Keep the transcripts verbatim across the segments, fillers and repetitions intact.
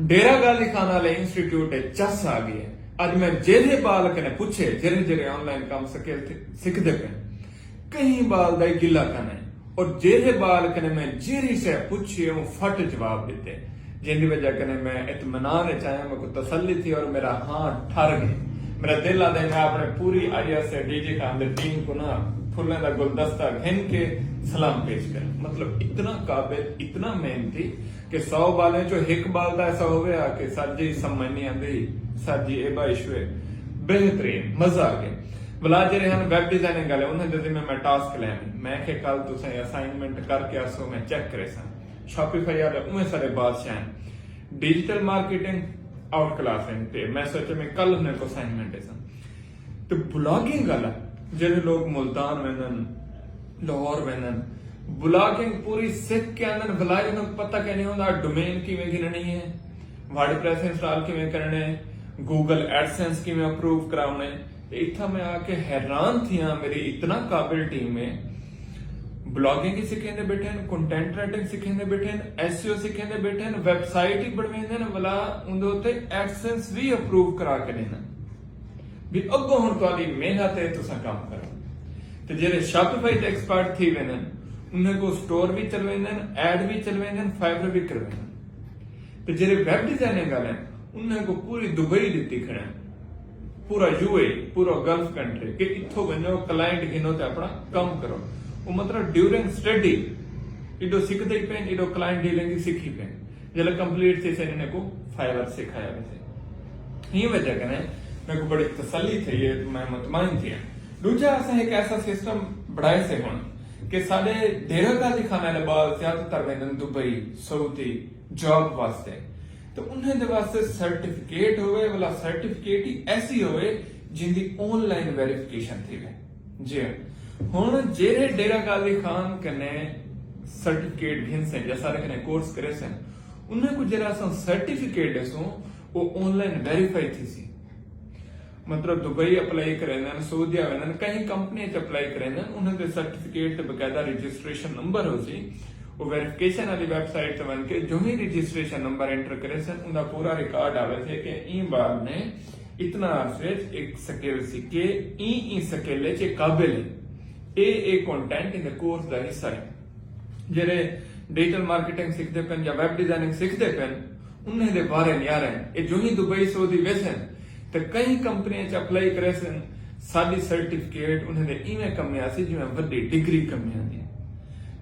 ڈیرہ غازی خان والے انسٹیٹیوٹ اچ چس آ گئی ہے۔ اج میں جیرھے بال کنے پچھے، جیرھے جیرھے آن لائن کم سکل تھے سکھدے پئے، کہیں بال دا ہی گلہ کنے۔ اور جیرھے بال کنے میں جیرھی شے پچھی اوں فٹ جواب ڈتے، جیندی وجہ کنے میں اطمینان اچ آیا، میکوں تسلی تھی اور میرا ہاں ٹھر گئے۔ میرا دل آدھے میں اپنے پوری I S a D G Khan دے ٹیم کو نا پھلیں دا گلدستہ گھن کے سلام پیش کروں۔ مطلب اتنا قابل، اتنا محنتی کہ سو بالیں چوں ہک بال دا ایسا ہووے ہا کہ سر جی سمجھ نہیں آندی، سر جی اے با ایشو ہے۔ بہترین، مزہ آ گیا۔ ولا جیرھے ہن ویب ڈیزائننگ والے، انہاں دے ذمے میں ٹاسک لین، میں کہ کل تساں اسائنمنٹ کر کے آسو، میں چیک کریساں۔ شاپیفائی والے اوویں سارے بادشاہ ہیں، ڈیجیٹل مارکیٹنگ آؤٹ کلاس ہیں، تے میں سوچا میں کل انہاں کو اسائنمنٹ ڈیساں۔ تے بلاگنگ والا، جیرھے لوگ ملتان ویندن، لاہور ویندن، بلاگنگ پوری سکھ کے آندن، ولا انہاں کو پتہ کیا نہیں ہوندا ڈومین کیویں گھننی ہے، ورڈ پریس انسٹال کیویں کرنے، گوگل ایڈسنس کیویں اپروو کراونے۔ تے اتھاں میں آ کے حیران تھیاں، میری اتنا قابل ٹیم ہے، بلاگنگ ہی سکھیندے بیٹھے ہیں، کنٹینٹ رائٹنگ سکھیندے بیٹھے ہیں، ایس ای او سکھیندے بیٹھے ہیں، ویب سائٹ ہی بنویندے ہیں، ولا اوندے اتے ایڈسنس وی اپروو کرا کے ڈیندے ہیں۔ بھی اگوں ہن تہاڈی محنت ہے، تساں کم کرو۔ تے جیرھے شاپیفائی تے ایکسپرٹ تھی ویندن، انہاں کو سٹور وی چلویندن، ایڈ وی چلویندن، فائیور وی کرویندن۔ تے جیرھے ویب ڈیزائننگ والے ہیں، انہاں کو پوری دبئی ڈتی کھڑے ہیں، پورا یو اے، پورا گلف کنٹری، کہ اتھوں ونجو کلائنٹ گھنو تے اپنا کم کرو۔ وہ مطلب ڈیورنگ سٹڈی ایڈو سکھدے ہی پین، ایڈو کلائنٹ ڈیلنگ دی سکھی پین۔ جلے کمپلیٹ تھی سے انہاں کو فائیور سکھایا ویسے۔ ہی وجہ کنے میکوں بڑی تسلی تھئی ہے، میں مطمئن تھیاں۔ ݙوجھا اساں ہک ایسا سسٹم بݨائے سے ہݨ کہ ساݙے ڈیرہ غازی خان والے ٻال زیادہ تر ویندن دبئی، سعودی، جاب واسطے۔ تے انہیں دے واسطے سرٹیفکیٹ ہوئے، ولا سرٹیفکیٹ ہی ایسی ہوئے جن دی آن لائن ویریفیکیشن تھیوے۔ جی ہاں۔ ہݨ جیڑھے ڈیرہ غازی خان کنے سرٹیفکیٹ گھنسن یا ساݙے کنے کورس کریسن، انہیں کوں جیڑھا اساں سرٹیفکیٹ ݙیسوں، او آن لائن ویریفائی تھیسی۔ مطلب دبئی اپلائی کریندن، سعودیہ ویندن، کہیں کمپنی اچ اپلائی کریندن، انہاں دے سرٹیفکیٹ تے باقاعدہ رجسٹریشن نمبر ہوسی۔ او ویریفیکیشن والی ویب سائٹ تے ونڄ کے جو ہی رجسٹریشن نمبر انٹر کریسن، اوندا پورا ریکارڈ آویسے کہ ایں ٻال نے اتنا عرصے اچ ایک سکل سکھے، ایں ایں سکل اچ اے قابل ہے، اے اے کنٹینٹ ایندے کورس دا حصہ ہے۔ جیڑھے ڈیجیٹل مارکیٹنگ سکھدے پن یا ویب ڈیزائننگ سکھدے پن، انہیں دے بارے نیارے ہیں۔ اے جو ہی دبئی سعودی ویسن تے کئی کمپنیاں اچ اپلائی کریسن، ساڈی سرٹیفکیٹ انہیں دے ایویں کمے آسی جیویں وڈی ڈگری کمے آندی ہے۔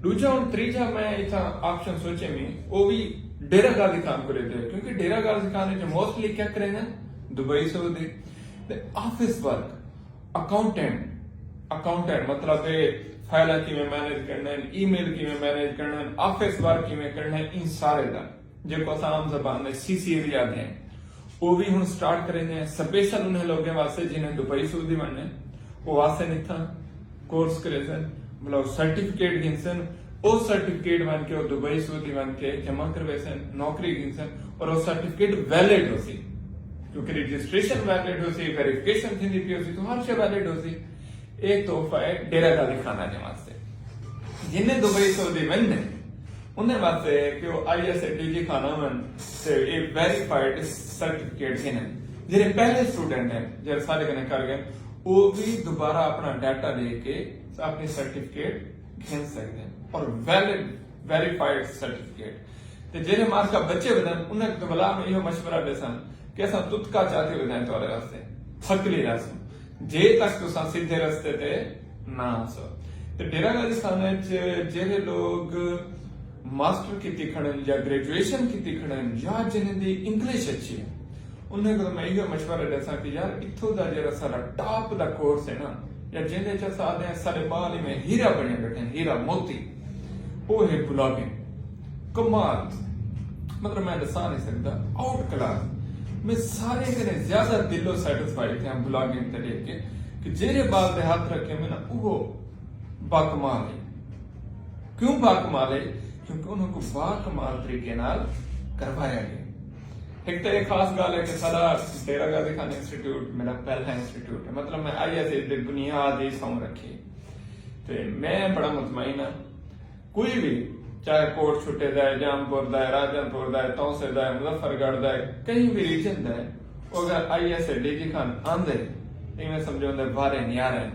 ݙوجھا ہݨ تریجھا میں اتھاں آپشن سوچے میں او وی ڈیرہ غازی خان کوں ݙیندے، کیونکہ ڈیرہ غازی خان اچ موسٹلی کیا کریندن؟ دبئی سعودی تے آفس ورک، اکاؤنٹنٹ، اکاؤنٹنٹ مطلب ہے فائلاں کیویں مینج کرݨے ہن، ای میل کیویں مینج کرݨے ہن، آفس ورک کیویں کرݨے ہن، ایں سارے دا جیکوں اساں عام زبان وچ سی سی اے وی آہدے ہیں، او وی ہݨ سٹارٹ کریندے ہیں، سپیشل انہیں لوگیں واسطے جنہیں دبئی سعودی ونڄݨے، او آسن اتھاں کورس کریسن، مطلب سرٹیفکیٹ گھنسن، او سرٹیفکیٹ ونڄ کے او دبئی سعودی ونڄ کے جمع کرویسن، نوکری گھنسن اور او سرٹیفکیٹ ویلڈ ہوسی، کیونکہ رجسٹریشن ویلڈ ہوسی، ویریفیکیشن تھیندی پئی ہوسی، تو ہر شے ویلڈ ہوسی۔ اے تحفہ ہے ڈیرہ غازی خان آلیں واسطے۔ جنہیں دبئی سعودی ویندے، انہیں واسطے ہے کہ او I S a D G Khan آون تے اے ویریفائیڈ سرٹیفکیٹ گھنن۔ جیڑھے پہلے سٹوڈنٹ ہیں، جیڑھے ساڈے کنے کر گئے، او وی دوبارہ اپنا ڈیٹا ݙے کے اپنی سرٹیفکیٹ گھن سڳدن اور ویلڈ ویریفائیڈ سرٹیفکیٹ۔ تے جیڑھے ماسٹر بچے ودن، انہیں کوں ولا میں ایہو مشورہ ݙیساں کہ اساں تتکا چاتے ودن تہاݙے واسطے، تھکلی رہسوں، جے تک تساں سدھے رستے تے نہ آسو۔ تے ڈیرہ غازی خان وچ جیڑھے لوگ ماسٹر کیتی کھڑن یا گریجویشن کیتی کھڑن یا جنہیں دی انگلش اچھی ہے، انہیں کوں میں ایہو مشورہ ݙیساں کہ یار، اتھوں دا جیڑھا سارا ٹاپ دا کورس ہے نا، یا جیندے اچ اساں آہدے ہیں سارے ٻال ایویں ہیرا بݨے بیٹھے ہیں، ہیرا موتی، او ہے بلاگنگ۔ کمال، مطلب میں ݙسا نہیں سڳدا، آؤٹ کلاس۔ میں سارے کنے زیادہ دلوں سیٹسفائی تھیاں بلاگنگ تے ݙیکھ کے کہ جیڑھے ٻال دے ہتھ رکھے میں نا، اوہو باکمال ہے۔ کیوں باکمال ہے؟ کیونکہ انہاں کوں باکمال طریقے نال کروایا ڳئے۔ ہک تاں اے خاص ڳالھ ہے کہ ساݙا ڈیرہ غازی خان انسٹیٹیوٹ میݙا پہلا انسٹیٹیوٹ ہے، مطلب میں آئی ایس اے دی بنیاد ہی اتھاؤں رکھی۔ تے میں بڑا مطمئن ہاں، کوئی وی چاہے کوٹ چھٹے دا ہے، جام پور دا ہے، راجن پور دا ہے، تونسے دا ہے، مظفر گڑھ دا ہے، کہیں بھی ریجن دا ہے، وہ اگر I S a D G Khan آندے، ایویں سمجھو اندے بھارے نیارے ہیں۔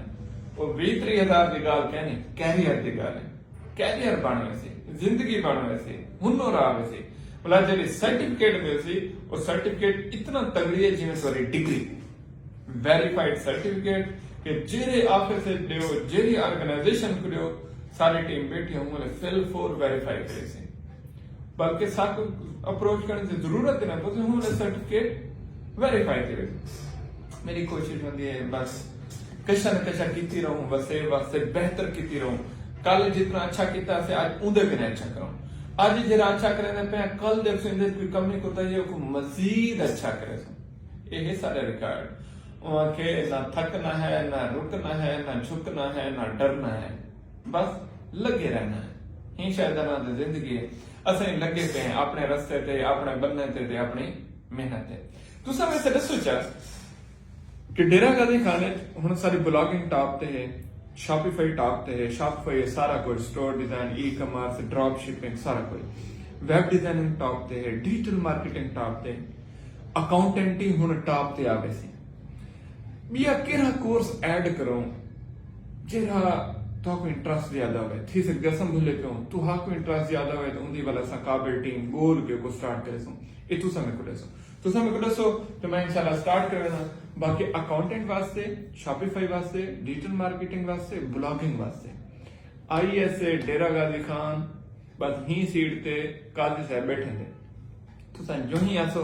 وہ بیس تریس ہزار دی گال کہنی، کیریئر دی گال ہے۔ کیریئر بن ویسی، زندگی بن ویسی، ہنر آ ویسی۔ بھلا جڑی سرٹیفکیٹ ملسی، وہ سرٹیفکیٹ اتنا تگڑی ہے جویں ساری ڈگری۔ ویریفائیڈ سرٹیفکیٹ کہ جیرے آفس وچ ڈیو، جیری آرگنائزیشن کو ڈیو، ساری ٹیم بیٹھی ہوں نے فل فور ویریفائی کرے سی۔ بلکہ ساکو اپروچ کرنے کی ضرورت نہ پوسی، ہوں نے سرٹیفکیٹ ویریفائی کرے۔ میری کوشش ہوندی ہے بس کشا نہ کشا کیتی رہوں، وسے وسے بہتر کیتی رہوں۔ کل جتنا اچھا کیتا سے اج اوندے کنے اچھا کروں۔ اج جڑا اچھا کرے پیا، کل دیکھ سو اندے کوئی کمی کوتاہی ہے، کو مزید اچھا کرے سو۔ یہ ہے سارا ریکارڈ۔ وہ آکھے نہ تھکنا ہے، نہ رکنا ہے، نہ جھکنا ہے، نہ ڈرنا ہے، بس لگے رہنا ہے۔ ہی شاید انہاں دی زندگی ہے۔ اسیں لگے پے ہیں اپنے رستے تے، اپنے بننے تے، تے اپنی محنت تے۔ تساں میں سے دسو چا کہ ڈیرہ غازی خان وچ ہن ساری بلاگنگ ٹاپ تے ہے، شاپیفائی ٹاپ تے ہے، شاپیفائی ہے سارا کچھ، store design, e commerce, drop shipping, سارا کچھ، ویب ڈیزائننگ ٹاپ تے ہے، ڈیجیٹل مارکیٹنگ ٹاپ تے، اکاؤنٹنٹی ہن ٹاپ تے آ ویسی۔ بیا کیڑھا کورس ایڈ کروں جیڑھا تہاکوں انٹرسٹ زیادہ ہوئے؟ تھی سکدے اساں بھلے پیوں، تہاکوں انٹرسٹ زیادہ ہوئے تو اوندی ول اساں قابل ٹیم گول کے کو سٹارٹ کریسوں۔ اے تساں میکوں ڈسو، تساں میکوں ڈسو تے میں انشاءاللہ سٹارٹ کر وینداں۔ باقی اکاؤنٹنٹ واسطے، شاپیفائی واسطے، ڈیجیٹل مارکیٹنگ واسطے، بلاگنگ واسطے، آئی ایس اے ڈیرہ غازی خان، بس ہی سیٹ تے قاضی صاحب بیٹھے نے۔ تساں جو ہی آسو،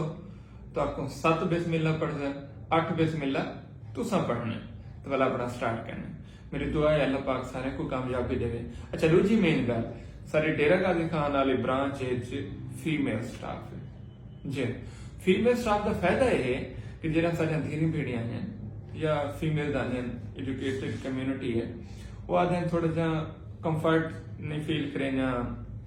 تہاکوں ست بسم اللہ پڑھسن، اٹھ بسم اللہ تساں پڑھنے، تے ولا اپنا سٹارٹ کرنے۔ میری دعا ہے اللہ پاک سارے کو کامیابی دے۔ اچھا، دوجی مین گل، سارے ڈیرہ غازی خان والی برانچ وچ فیمیل سٹاف ہے۔ جی، فیمیل سٹاف دا فائدہ یہ ہے کہ جڑا ساڈیاں دھیریں بھیڑیاں ہیں یا فیمیل آندیاں، ایجوکیٹڈ کمیونٹی ہے، وہ آدھے تھوڑا جہا کمفرٹ نہیں فیل کرے، یا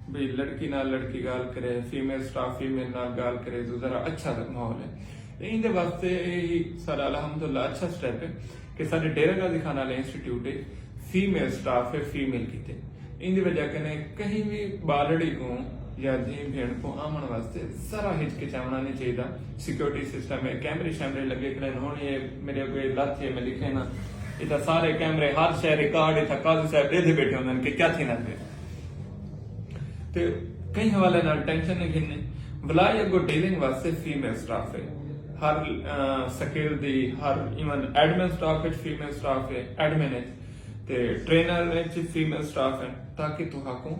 بھی لڑکی نال لڑکی گال کرے، فیمیل سٹاف فیمیل نال گال کرے تو ذرا اچھا ماحول ہے۔ تے ایندے واسطے ہی سارا الحمدللہ اچھا سٹیپ ہے کہ سارے ڈیرہ غازی خان والے انسٹیٹیوٹ ہے، فیمیل سٹاف ہے، فیمیل کیتے۔ ایندی وجہ کنے کہیں بھی بالڑی کو یا دھی بھیڑ کو آمن واسطے ذرا ہچکچاونا نہیں چاہیے۔ سیکیورٹی سسٹم ہے، کیمرے شیمرے لگے کھڑے ہیں۔ ہن یہ میرے اگے لت ہے، میں لکھے نا، اتنا سارے کیمرے، ہر شے ریکارڈ، اتنا قاضی صاحب ڈیدھے بیٹھے ہوندے ہیں کہ کیا تھی نہ پیا۔ تے کہیں حوالے نال ٹینشن نہیں گھننی۔ ولا اگو ڈیلنگ واسطے فیمیل سٹاف ہے، ہر سکیل دی، ہر ایون ایڈمن سٹاف وچ فیمیل سٹاف ہے، ایڈمن وچ تے ٹرینر وچ فیمیل سٹاف ہے، تاکہ تہاکوں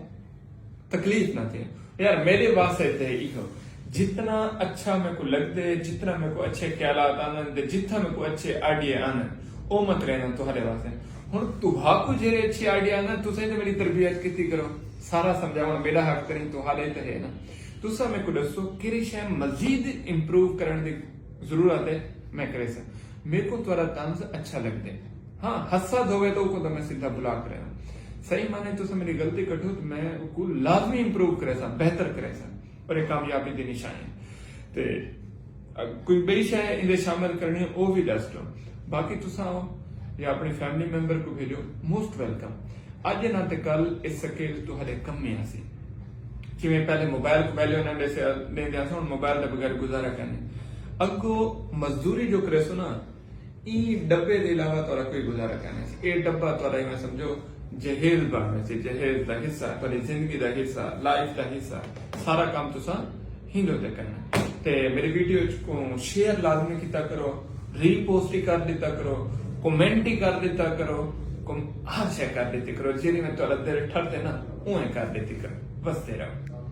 تکلیف نہ تھے۔ یار میرے واسطے تے ایہو، جتنا اچھا میرے کو لگدے، جتنا میرے کو اچھے خیالات آندن تے جتنا میرے کو اچھے آئیڈیا آندن، او میں کرینداں تہاڈے واسطے۔ ہن تہاکوں جیڑھے اچھے آئیڈیا آندن، تساں تے میری تربیت کیتی کرو۔ سارا سمجھاوݨ میرا حق تے نہیں، تہاڈے تے ہے نا۔ تساں میرے کو دسو کیڑھی شے مزید امپروو کرݨ دی ضرورت ہے، میں کریساں۔ میرے کو تہاڈا طنز اچھا لگدے۔ ہاں، حسد ہوئے تو کو تو میں سیدھا بلاک رہا۔ صحیح معنی تساں میری غلطی کڈھو تو میں کو لازمی امپروو کریساں، بہتر کریساں۔ اور یہ کامیابی دی نشانی ہے۔ تے کوئی بئی شے اندے شامل کرنی ہے، او بھی دس دو۔ باقی تساں ہو یا اپنے فیملی ممبر کو بھیجو، موسٹ ویلکم۔ اج نہ تے کل اس سکیل تہاڈے کم میں آسی۔ جویں پہلے موبائل کو ویلیو نہ ڈیسے، ڈیندے آسے، ہن موبائل دے بغیر گزارا کنے۔ اگو مزدوری جو کریسو نا، ای ڈبے دے علاوہ تہاڈا کوئی گزارا کنے۔ اے ڈبہ تہاڈا ایویں سمجھو جہیز بن ویسی، جہیز دا حصہ، تہاڈی زندگی دا حصہ، لائف دا حصہ، سارا کام تساں ہیندو تے کرنا۔ تے میری ویڈیو کو شیئر لازمی کیتا کرو، ری پوسٹ ہی کر دیتا کرو، کمنٹ ہی کر دیتا کرو، کم-، ہر شے کر دیتی کرو، جیڑی میں تہاڈا دل ٹھر تے نا، اویں کر دیتی کرو۔ وسدے رہو۔